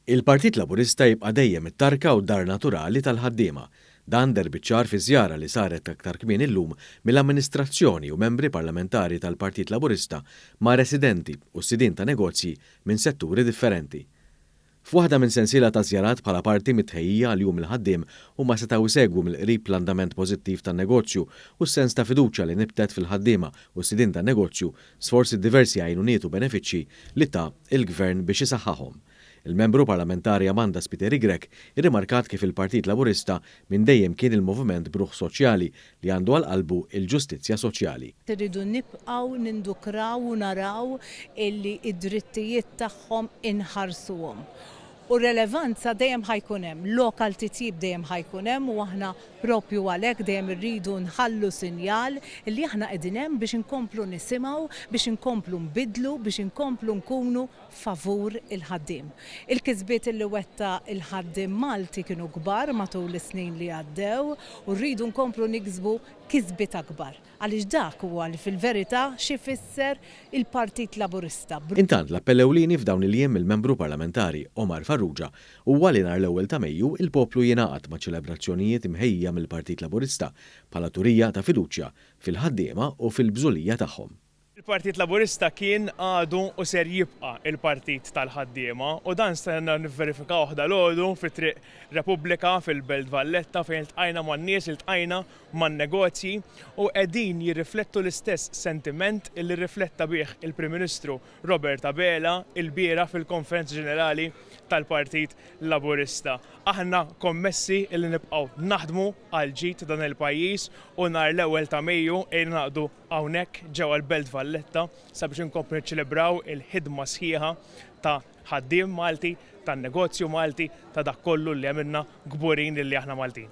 Il-Partit Laburista jibqa' dejjem it-tarka u d-dar naturali tal-ħaddiema. Dan deher biċ-ċar fi żjara li saret aktar kmieni llum mill-amministrazzjoni u membri parlamentari tal-Partit Laburista ma' residenti u sidien ta' negozji minn setturi differenti. F'waħda minn sensiela ta' żjarat bħala parti mit-tħejjija għal Jum il-Ħaddiem huma setgħu jsegwu mill-qrib l-andament pożittiv tan-negozju u s-sens ta' fiduċja li nibtet fil-ħaddiema u s-sidien tan-negozju sforz id-diversi għajnuniet u benefiċċji li ta l-Gvern biex isaħħaħhom. Il-Membru Parlamentari Amanda Spiteri Grech irrimarkat kif il-Partit Laburista minn dejjem kien il-moviment b'ruħ soċjali li għandu għal qalbu l-ġustizzja soċjali. Irridu nibqgħu nindukraw u naraw illi d-drittijiet tagħhom inħarsuhom. U relevanza dejjem ħa jkun hemm, lok għal titjib dejjem ħa jkun hemm u aħna proprju għalhekk dejjem irridu nħallu sinjal illi aħna qegħdin hemm biex inkomplu nisimgħu, biex inkomplu nbiddlu, biex inkomplu nkunu favur il-ħaddiem. Il-kisbiet li wettaq il-ħaddiem Malti kienu kbar matul is-snin li għaddew u rridu nkomplu niksbu kisbiet akbar, għaliex dak huwa li fil-verità x'ifisser il-Partit Laburista. Intant, l-appell ewlieni f'dawn il-jiem mill-Membru Parlamentari Omar Farrugia huwa li nhar l-ewwel ta' Mejju il-poplu jingħaqad maċ-ċelebrazzjonijiet imħejjija mill-Partit Laburista bħala turija ta' fiduċja fil-ħaddiema u fil-bżulija tagħhom. Il-Partit Laburista kien, għadu u ser jibqa' il-partit tal-ħaddiema u dan stajna nivverifikawh dalgħodu fi Triq Repubblika fil-Belt Valletta fejn iltqajna man-nies, iltqajna man-negozji u qegħdin jirriflettu l-istess sentiment li rrifletta bih il-Prim Ministru Robert Abela ilbieraħ fil-Konferenza Ġenerali tal-Partit Laburista. Aħna kommessi li nibqgħu naħdmu għall-ġid ta' dan il-pajjiż u nhar l-ewwel ta' Mejju ejja ningħaqdu hawnhekk ġewwa l-Belt Valletta sabiex inkomplu niċċelebraw il-ħidma sħiħa ta' ħaddiem Malti, tan-negozju Malti, ta' dak kollu li għamilna kburin li aħna Maltin.